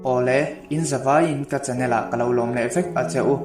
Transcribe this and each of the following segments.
Awle, in zavaiin ka channel ah ka lo lawm leh vek a che u.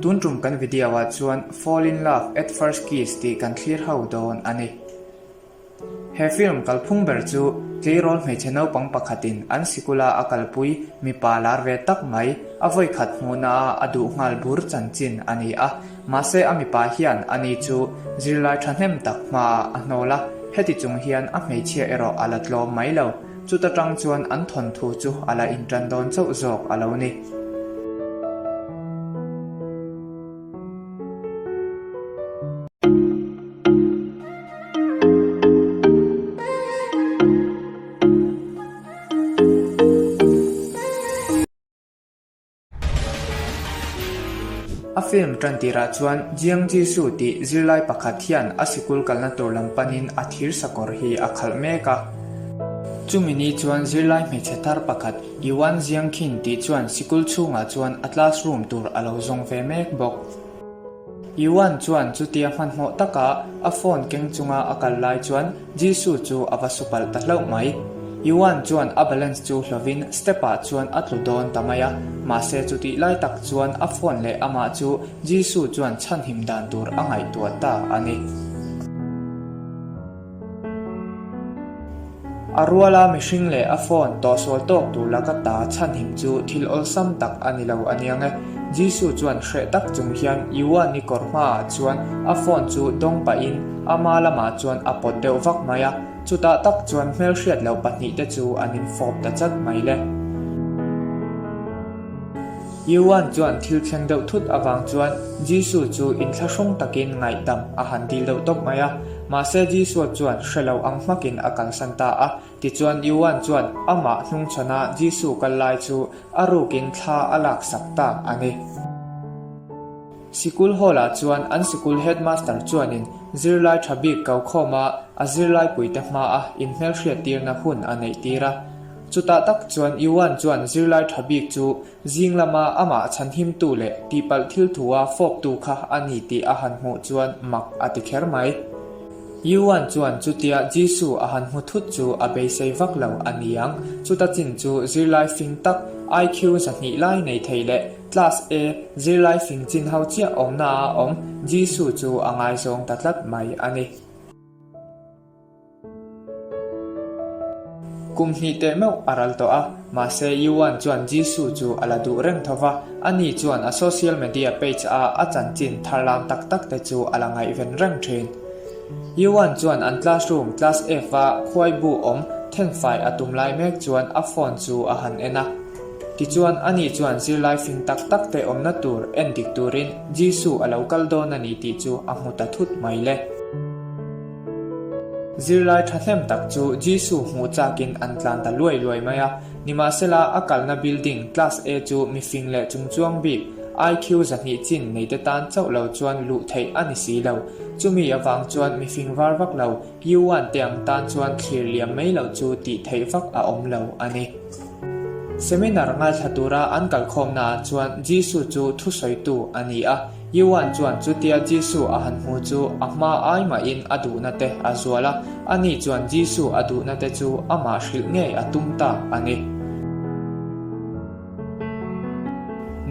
Tun tum kan video ah chuan Fall in Love at First Kiss tih kan thlir ho dawn a ni. He film kalphung ber chu tleirawl hmeichhe naupang pakhatin an sikula a kalpui mipa lar ve tak mai a vawikhat hmuhna a a duh nghal bur chanchin a ni a. Mahse a mipa hian ani chu zirlai thahnem tak hmaah a hnawl a, heti chung hian a hmeichhia erawh a la tlawm mai lo. Chuta tang chuan an thawnthu chu a la intan dawn chauh zawk a lo ni. A film tan tirah chuan Jiang Jisoo tih zirlai pakhat hian a sikul kalna tur lam panin a thir sakawr hi a khalh mek a. Chumi ni chuan zirlai hmeichhe thar pakhat Yuan Jiangqin tih chuan sikul chhungah chuan a classroom tur a lo zawng ve mek bawk. Yuan chuan chutia hmanhmawh taka a phone keng chunga a kal lai chuan Jisoo chu a va su palh ta hlauh mai. Yuan chuan a balance chu hlovin step ah chuan a tlu dawn ta mai a, mahse chutih lai tak chuan a phone leh amah chu Jisoo chuan chhanhim dan tur a ngaihtuah ta a ni. A ruala mihring leh a phone tawhsual tawk tur laka ta chhanhim chu thil awlsam tak a ni lo a niang e. Jisoo chuan hreh tak chung hian Yuan-i kawr hmaah chuan a phone chu dawng pahin ama lamah chuan a pawt deuh vak mai a, chutah tak chuan hmelhriat loh pahnihte chu an infawp ta chat mai le. Yuan chuan thil thleng deuh thut avang chuan Jisoo chu inthlahrung takin ngaihdam a han dil deuh tawp mai a. Mahse Jisoo chuan hre lo ang hmakin a kalsan ta a. Tichuan Yuan chuan amah hnungchhawna Jisoo kal lai chu a rukin thla a laksak ta a ni. Sikul hall-ah chuan an sikul headmaster chuanin zirlai tha bik ko khawma a zirlaipuite hmaa inhmelhriattirna hun a neihtir a. Chutah tak chuan Yuan chuan zirlai tha bik chu zing lama amah chhanhimtu leh tihpalh thil thua fawptu kha a ni tih a han hmuh chuan mak a ti kher mai. Yuan chuan chutia Jisu a han hmu thut chu a beisei vak lo a ni ang. Chuta chin chu zirlai fing tak, IQ 200 lai nei thei leh Class A zirlai fing chin ho chiah awmna a awm Jisu chu a ngaizawng ta tlat mai a ni. Kum hnih teh meuh a ral tawh a, mahse Yuan chuan Jisoo chu a la duh reng tho va, ani chuan a social media page a a chanchin tharlam tak tak te chu a la ngaihven reng thin. Yuan chuan an classroom class F a khuai bu awm thenfai a tum lai mek chuan a phone chu a han en a. Tichuan ani chuan zirlai fing tak tak te awmna tur en dik turin Jisoo a lo kal dawn a ni tih chu a hmu ta thut mai le. Zirlai thahnem tak chu Jisoo hmuh chakin an tlan ta luai luai mai a, nimahsela a kalna building class A chu mifing leh chungchuang bik IQ 200 chin neite tan chauh lo chuan luh theih a ni si lo. Chumi avang chuan mifing var vak lo Yuan te ang tan chuan thlir liam mai loh chu tih theih vak a awm lo a ni. Seminar ngaithla tura an kalkhawmnaah chuan Jisoo chu thusawitu a ni a. Yuan chuan chutia Jisoo a han hmu chu a hma ai mahin a duhna te a zual a, ani chuan Jisoo a duhna te chu amah hrilh ngei a tum ta a ni.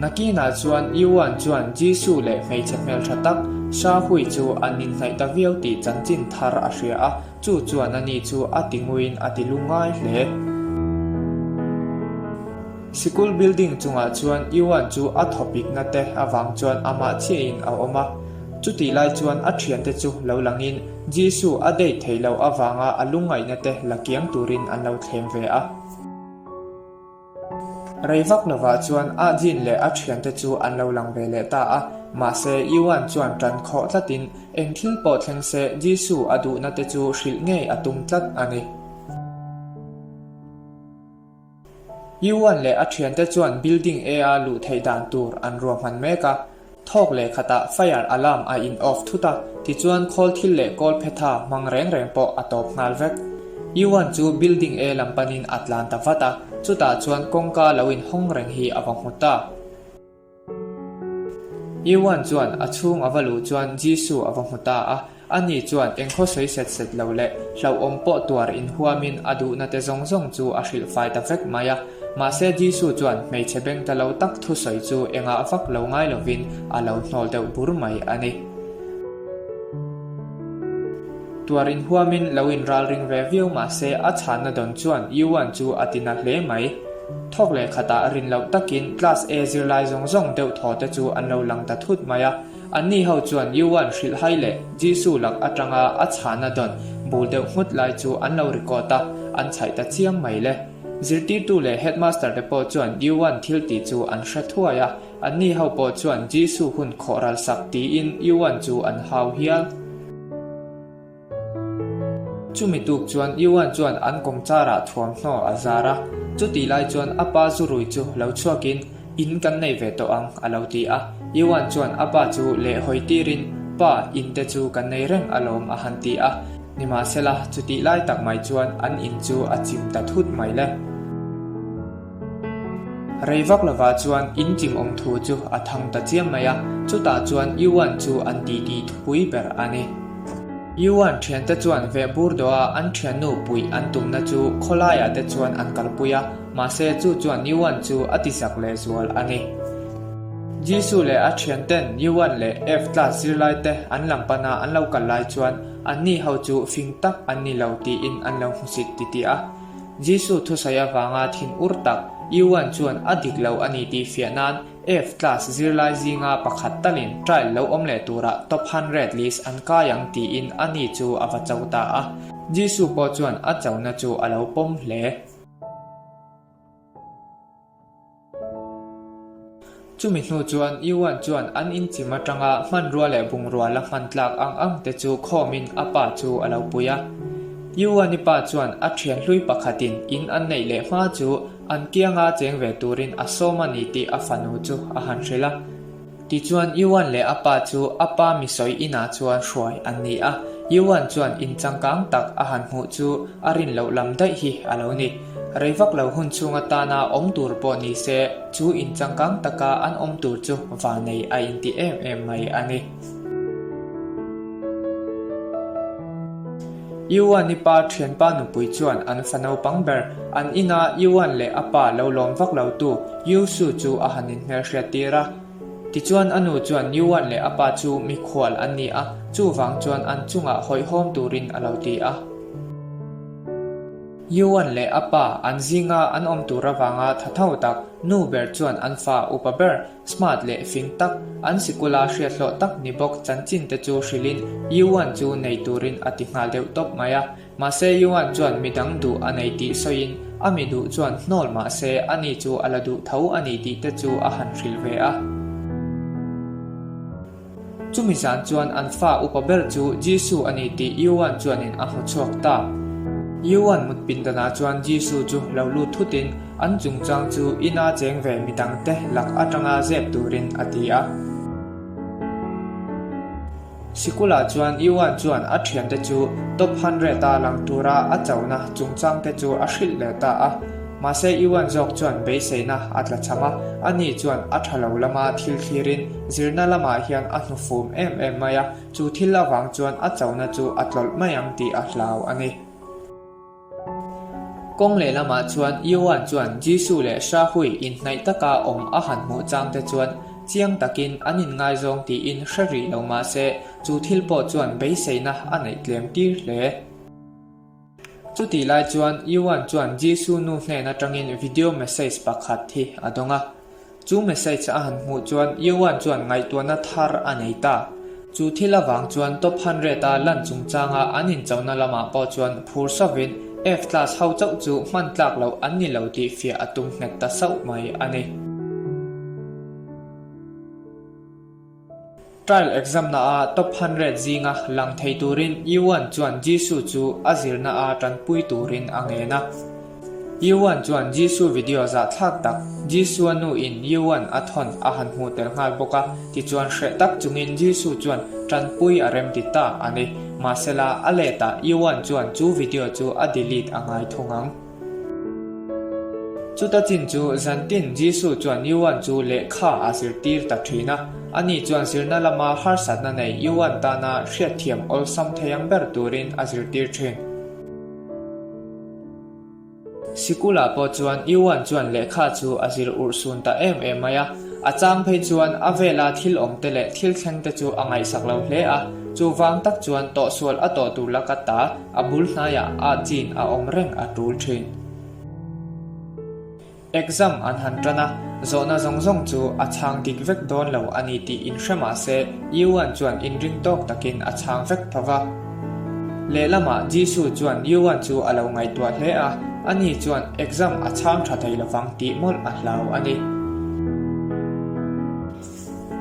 Nakinah chuan Yuan chuan Jisoo leh hmeichhe hmeltha tak Sha Hui chu an inhnaih ta viau tih chanchin thar a hria a, chu chuan ani chu a ti nguiin a ti lungngai hle. Sikul building chungah chuan Yuan chu a thawpikna te avang chuan amah chiahin a awm a. Chutih lai chuan a thiante chu lo langin Jisoo a date theih loh avanga a lungngaihna te la kiang turin an lo thlem ve a. Rei vak lovah chuan Ah Jin leh a thiante chu an lo lang ve leh ta a. Mahse Yuan chuan tan khawh tlatin eng thil pawh thleng se Jisoo a duhna te chu hrilh ngei a tum tlat a ni. Yuan leh a thiante chuan Building A-a luh theih dan tur an ruahman mek a. Thawk leh khatah fire alarm a in off thut a, tichuan khawl thil leh kawl phetha hmang reng reng pawh a tawp nghal vek. Yuan chu Building A lam panin a tlan ta vat a, chutah chuan kawngka lo inhawng reng hi a va hmu ta. Yuan chuan a chhung a va luh chuan Jisoo a va hmu ta a, ani chuan engkhaw sawi set set lo leh hlauhawm pawh tuar inhuamin a duhna te zawng zawng chu a hrilh fai ta vek mai a. Mahse Jisu chuan hmeichhe beng ta lo tak thusawi chu engah vak lo ngai lovin a lo hnawl deuh bur mai a ni. Tuar inhuamin lo inralring ve viau mahse a chhanna dawn chuan Yuan chu a ti na hle mai. Thawk leh khatah rin loh takin Class A zirlai zawng zawng deuh thaw te chu an lo lang ta thut mai a. Anni ho chuan Yuan hrilhhai leh Jisu lak atanga a chhanna dawn bul deuh nghut lai chu an lo record a, an chhaih ta chiam mai le. Zirtirtu leh headmaster te pawh chuan Yuan thil tih chu an hre thuai a. Anni ho pawh chuan Jisu hun khawh ral sak tiin Yuan chu an hau hial. Chumi tuk chuan Yuan chuan an kawmcharah thuamhnaw a zar a, chutih lai chuan a pa zurui chu lo chhuakin in kan nei ve tawh ang a lo ti a. Yuan chuan a pa chu lehhawi tirin Pa, in te chu kan nei reng alawm a han ti a. Nimahsela, chutih lai tak mai chuan an in chu a chim ta thut mai le. Rei vak lovah chuan in chim awm thu chu a thang ta chiam mai a, chutah chuan Yuan chu an titi thupui ber a ni. Yuan thiante chuan vehbur dawha an thiannu puih an tumna chu khawlaiah te chuan an kalpui a, mahse chu chuan Yuan chu a ti zak lehzual a ni. Jisu leh a thianten Yuan leh F class zirlaite an lam pana an lo kal lai chuan anni ho chu fing tak an ni lo tiin an lo hmusit titih a. Jisu thusawi avanga thin ur tak Yuan chuan a dik lo a ni tih fiah nan F class zirlai zinga pakhat talin trial lo awm leh turah top hundred list an kai ang tiin a ni chu a va cho ta a. Jisu pawh chuan a chona chu a lo pawm hle. Chumi hnu chuan Yuan chuan an inchim atanga hmanrua leh bungrua la hman tlak ang ang te chu khawmin a pa chu a lo pui a. Yuan-i pa chuan a thian hlui pakhatin in an neih leh hma chu an kianga cheng ve turin a sawm a ni tih a fanu chu a han hrilh a. Tichuan, Yuan leh a pa chu a pa misawi inah chuan hruai an ni a. Yuan chuan in changkang tak a han hmuh chu a rin loh lam daih hi a lo ni. Rei vak lo hun chhung atana awm tur pawh ni se, chu in changkang taka an awm tur chu vanei a inti em em mai a ni. Yuan-i pa thianpa nupui chuan an fa naupang ber, an ina Yuan leh a pa lo lawm vak lotu Yu Su chu a han inhmelhriat tir a. Tichuan a nu chuan Yuan leh a pa chu mikhual an ni a, chuvang chuan an chungah hawihhawm turin a lo ti a. Yuan leh a pa an zinga an awm tur avanga thatho tak nu ber chuan an fa upa ber smart leh fing tak, an sikula hriathlawh tak ni bawk chanchin te chu hrilhin Yuan chu nei turin a ti nghal deuh tawp mai a. Mahse Yuan chuan midang duh a nei tih sawiin a mi duh chuan hnawl mahse ani chu a la duh tho a ni tih te chu a han hrilh ve a. Chumi zan chuan an fa upa ber chu Jisu a ni tih Yuan chuanin a hmu chhuak ta. Yuan mut pindanah chuan Jisu chu lo lut thutin an chungchang chu ina cheng ve midangte lak atanga zep turin a ti a. Sikulah chuan Yuan chuan a thiante chu top hundred-a lang tura a chona chungchangte chu a hrilh leh ta a. Mahse Yuan zawk chuan beiseina a tla cham a, ani chuan a tha lo lama thil thlirin zirna lamah hian a hnufum em em mai a, chu thil avang chuan a chona chu a tlawlh mai ang tih a hlau a ni. Kawng lehlamah chuan Ioan chuan Jisu leh Shahui inhnaih taka awm a han hmuh changte chuan chiang takin an inngaizawng tiin hre rih lo mah se, chu thil pawh chuan beiseina a neih tlem tir hle. Chutih lai chuan Ioan chuan Jisu nu hnen atangin video message pakhat hi a dawng a. Chu message a han hmuh chuan Yuan chuan ngaihtuahna thar a nei ta. Chu thil avang chuan top hundred-a lan chungchanga an inchona lamah pawh chuan phur sauvin F class ho chauh chu hman tlak loh an ni lo tih fiah a tum nghet ta sauh mai a ni. Trial exam na a top hundred zinga lang thei turin Yuan chuan Jisu chu a zirna a tanpui turin a ngen a. Yuan chuan Jisu video zahthlak tak Jisua nu in Yuan a thawn a han hmuh tel nghal bawk a, tichuan hreh tak chungin Jisu chuan tanpui a remti ta a ni. Mahsela a letah Yuan chuan chu video chu a delete a ngai thung ang. Chuta chin chu zantin Jisu chuan Yuan chu lehkha a zirtir ta thin a, ani chuan zirna lama harsatna nei Yuan tana hriatthiam awlsam thei ang ber turin a zirtir thin. Sikulah pawh chuan Yuan chuan lehkha chu a zir urh sun ta em em mai a. A chang phei chuan a vela thil awm te leh thil thleng te chu a ngaihsak lo hle a, chuvang tak chuan tawhsual a tawh tur laka ta a bul hnaiah a chin a awm reng a tul thin. Exam an han tan a, zawhna zawng zawng chu a chhang dik vek dawn lo a ni tih inhre mah se, Yuan chuan inring tawk takin a chhang vek tho va. Lehlamah Jisoo chuan Yuan chu a lo ngaihtuah hle a, ani chuan exam a chhang tha thei lovang tih mawlh a hlau a ni.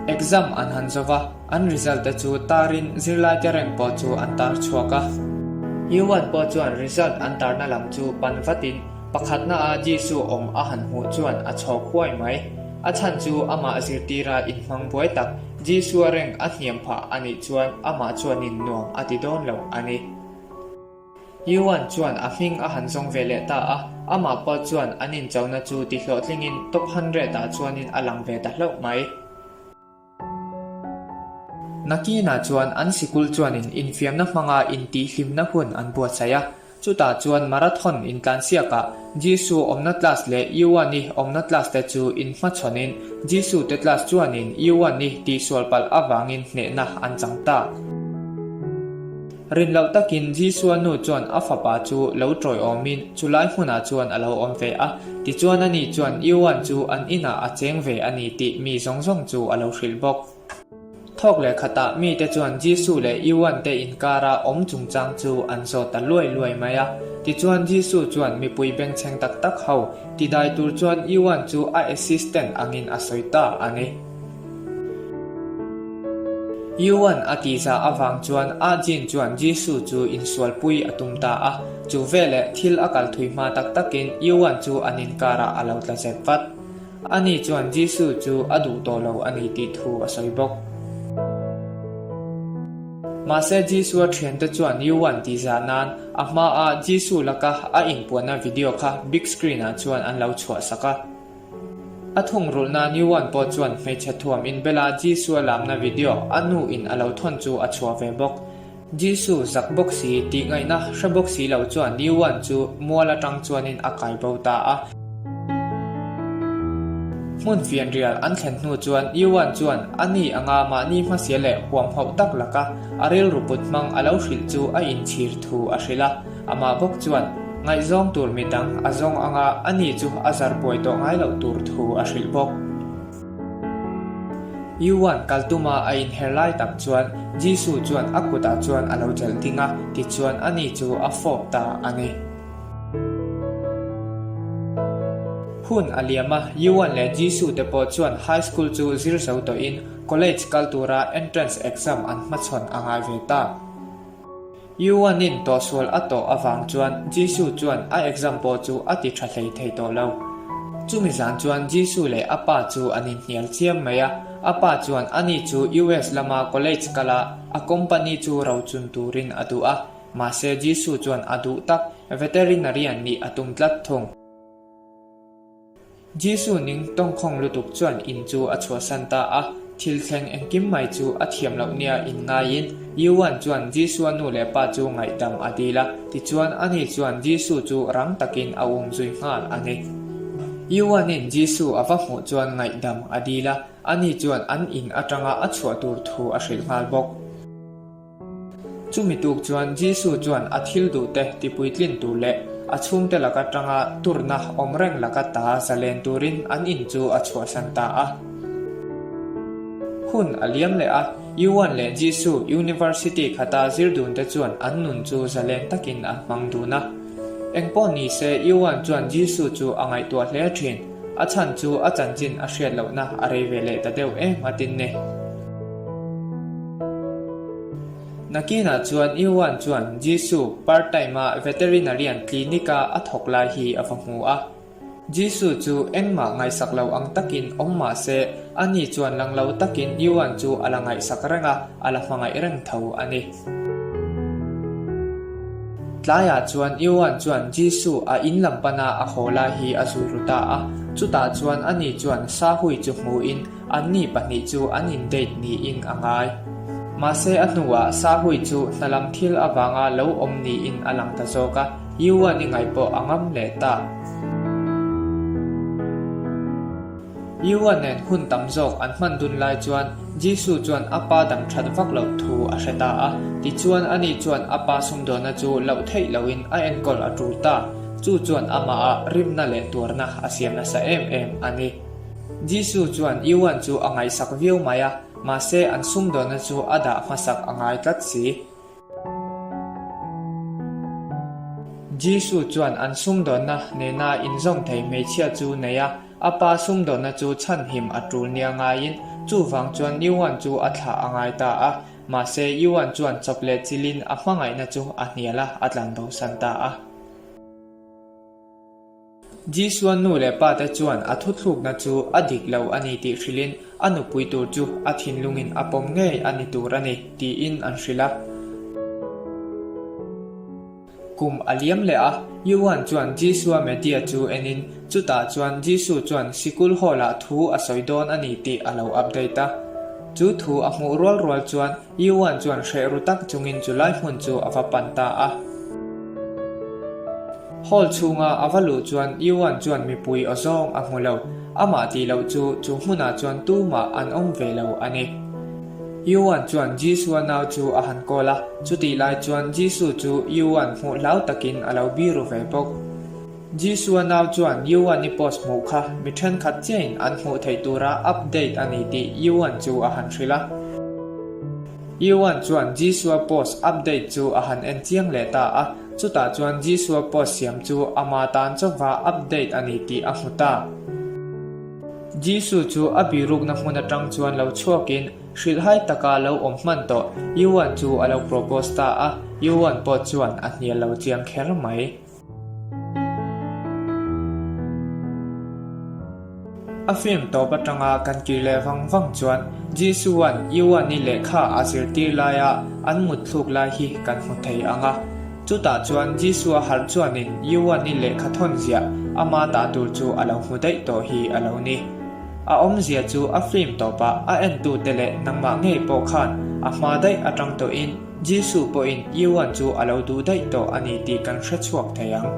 Exam an han zo va, an result te chu tarin zirlaite reng pawh chu an tar chhuak a. Yuan pawh chuan result an tarna lam chu pan vatin Pakhatna a Jisu awm a han hmuh chuan a chhawk huai mai. A chhan chu amah zirtira inhmang buai tak Jisua reng a hniam phah a nih chuan amah chuanin nuam a ti dawn lo a ni. Yuan chuan a hming a han zawng ve leh ta a, amah pawh chuan an inchona chu ti hlawhtlingin top hundred ah chuanin a lang ve ta hlauh mai. Nakinah chuan an sikul chuanin infiamna hmanga intihhlimna hun an buatsaih a, chutah chuan marathon intlansiakah Jisu awmna class leh Yuan-i awmna class te chu inhmachhawnin Jisu te class chuanin Yuan-i tihsual palh avangin hnehna an chang ta. Rin loh takin Jisua nu chuan a fapa chu lo tawiawmin chulai hmunah chuan a lo awm ve a. Tichuan ani chuan Ioan chu an inah a cheng ve a ni tih mi zawng zawng chu a lo hrilh bawk. Thawk leh khatah mite chuan Jisu leh Ioan te inkara awm chungchang chu an zawt ta luai luai mai a. Tichuan Jisu chuan mipui bengchheng tak tak ho tidai tur chuan Ioan chu a assistant angin a sawi ta a ni. Yuan a tihzah avang chuan Ah Jin chuan Jisoo chu insualpui a tum ta a, chu veleh thil a kal thui hma tak takin Yuan chu an inkarah a lo tla zep vat. Ani chuan Jisoo chu a duh tawh lo a ni tih thu a sawi bawk. Mahse Jisoo-a thiante chuan Yuan tihzah nan a hmaa Jisoo laka a inpuanna video kha big screen-ah chuan an lo chhuahsak a. A thungrulhna New-One pawh chuan hmeichhe thuam inbela Jisoo a lamna video a nu in a lo thawn chu a chhuah ve bawk. Jisoo zak bawk si tih ngaihna hre bawk si lo chuan New-One chu mual atang chuanin a kai bo ta a. Hmun fianrial an thlen hnu chuan New-One chuan a ni anga mahni hmasia leh huamhauh tak laka a rilru put hmang a lo hrilh chu a inchhir thu a hrilh a. Amah bawk chuan ngaihzawng tur midang a zawng anga ani chu a zar buai tawh ngai loh tur thu a hrilh bawk. Yuan kal tuma a inher lai tak chuan Jisu chuan a kutah chuan a lo chelh ding a, tichuan ani chu a fawp ta a ni. Hun a liam a, Yuan leh Jisu te pawh chuan high school chu zir zo tawhin college kal tura entrance exam an hmachhawn a ngai ve ta. Yuan-in tawhsual a tawh avang chuan Jisoo chuan a exam pawh chu a ti tha hlei thei tawh lo. Chumi zan chuan Jisoo leh a pa chu an inhnial chiam mai a, a pa chuan ani chu US lama college kala a company chu rochun turin a duh a, mahse Jisoo chuan a duh tak veterinarian nih a tum tlat thung. Jesu ning tawngkhawng lutuk chuan in chu a chhuahsan ta a, thil thleng engkim mai chu a thiam loh nia in ngaiin Yuan chuan Jesua nu leh pa chu ngaihdam a dil a, tichuan ani chuan Jesu chu rang takin a um zui nghal a ni. Yuanin Jesu a va hmuh chuan ngaihdam a dil a, ani chuan an in atanga a chhuah tur thu a hrilh nghal bawk. Chumi tuk chuan Jisu chuan a thil duhte tipuitlin tur leh a chhungte laka tanga turna awm reng laka ta zalen turin an in chu a chhuahsan ta a. Hun a liam leh a, Yuan leh Jisu University khata zir dunte chuan an nun chu zalen takin an hmang dun a. Engpawh ni se Yuan chuan Jisu chu a ngaihtuah hle thin. A chhan chu a chanchin a hriat lohna a rei ve leh ta deuh em a tin ni. Nakinah chuan Yuan chuan Jisu part-time-a veterinarian clinic-a a thawk lai hi a va hmu a. Jisu chu engmah ngaihsak lo ang takin awm mah se, ani chuan lang lo takin Yuan chu a la ngaihsak reng a, a la hmangaih reng tho a ni. Tlaiah chuan Yuan chuan Jisu a in lam pana a haw lai hi a zui ru ta a. Chutah chuan ani chuan Sahui chu hmuin, Anni pahnih chu an in date niin a ngai. Mahse a hnuah Sahui chu hna lam thil avanga lo awm niin a lang ta zawk a. Yuan-i ngaih pawh a ngam leh ta. Yuan nen hun tam zawk an hman dun lai chuan Jisu chuan a pa dam that vak loh thu a hre ta a. Tichuan ani chuan a pa sumdawnna chu loh theih lohin a enkawl a tul ta. Chu chuan amahah rimna leh tuarna a siam nasa em em a ni. Jisu chuan Yuan chu a ngaihsak viau mai a, mahse an sumdawnna chu a dah hmasak a ngai tlat si. Jisu chuan an sumdawnna nena inzawm thei hmeichhia chu nei a, a pa sumdawnna chu chhanhim a tul nia ngaiin chuvang chuan Yuan chu a thlah a ngai ta a. Mahse, Yuan chuan chawp leh chilin a hmangaihna chu a hnial a, a tlanbosan ta a. Jisua nu leh pate chuan a thuthlukna chu a dik lo a ni tih hrilhin a nupui tur chu a thinlungin a pawm ngei a ni tur a ni tiin an hrilh a. Kum a liam leh a, Yuan chuan Jisua media chu enin chutah chuan Jisu chuan sikul hall-ah thu a sawi dawn a ni tih a lo update a. Chu thu a hmuh rual rual chuan Yuan chuan hreh ru tak chungin chulai hmun chu a va pan ta a. Hall chhunga a va luh chuan Yuan chuan mipui aw zawng a hmu lo. Amah tih loh chu chu hmunah chuan tumah an awm ve lo a ni. Yuan chuan Jisua nau chu a han call a, chutih lai chuan Jisu chu Yuan hmuh hlau takin a lo biru ve bawk. Jisua nau chuan Yuan-i post hmuh kha mi thenkhat chiahin an hmuh theih tura update a ni tih Yuan chu a han hrilh a. Yuan chuan Jisua post update chu a han en chiang leh ta a. Chutah chuan Jisua post siam chu ama tan chauhva update a ni tih a hmu ta. Jisu chu a birukna hmun atang chuan lo chhuakin hrilhhai taka lo awm hman tawh Yuan chu a lo propose ta a, Yuan pawh chuan a hnial lo chiang kher mai. A film tawp atanga kan kir leh vang vang chuan Jisua'n Ioan-i lehkha a zirtir laia an mutthluk lai hi kan hmu thei ang a. Chutah chuan Jisua harh chuanin Ioan-i lehkha thawn ziah ama dah tur chu a lo hmu daih tawh hi a lo ni. A awmzia chu a film tawpah a entute leh nangmah ngei pawh khan a hma daih atang tawhin Jisu pawhin Ioan chu a lo duh daih tawh a ni tih kan hre chhuak thei ang.